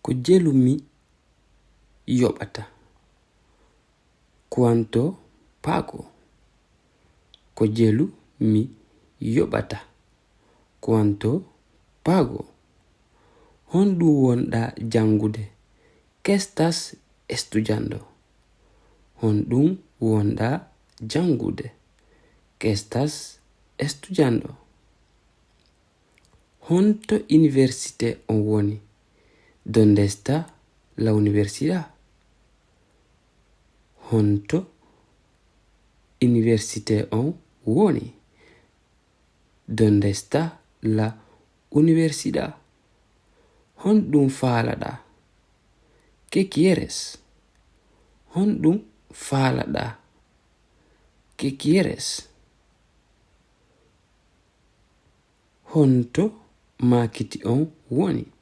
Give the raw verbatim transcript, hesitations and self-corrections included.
Ko jelu mi yoɓata. Quanto pago? Ko jelu mi yoɓata. Quanto pago? Honɗum wonɗa janngude? Que estás estudando? Honɗum wonɗa janngude? Que estás estudando? Honto université on woni? ¿Dónde está la universidad? Honto université on woni? ¿Dónde está la universidad? Honɗum faalaɗa? ¿Qué quieres? Honɗum faalaɗa? ¿Qué quieres? Honto maakiti on woni?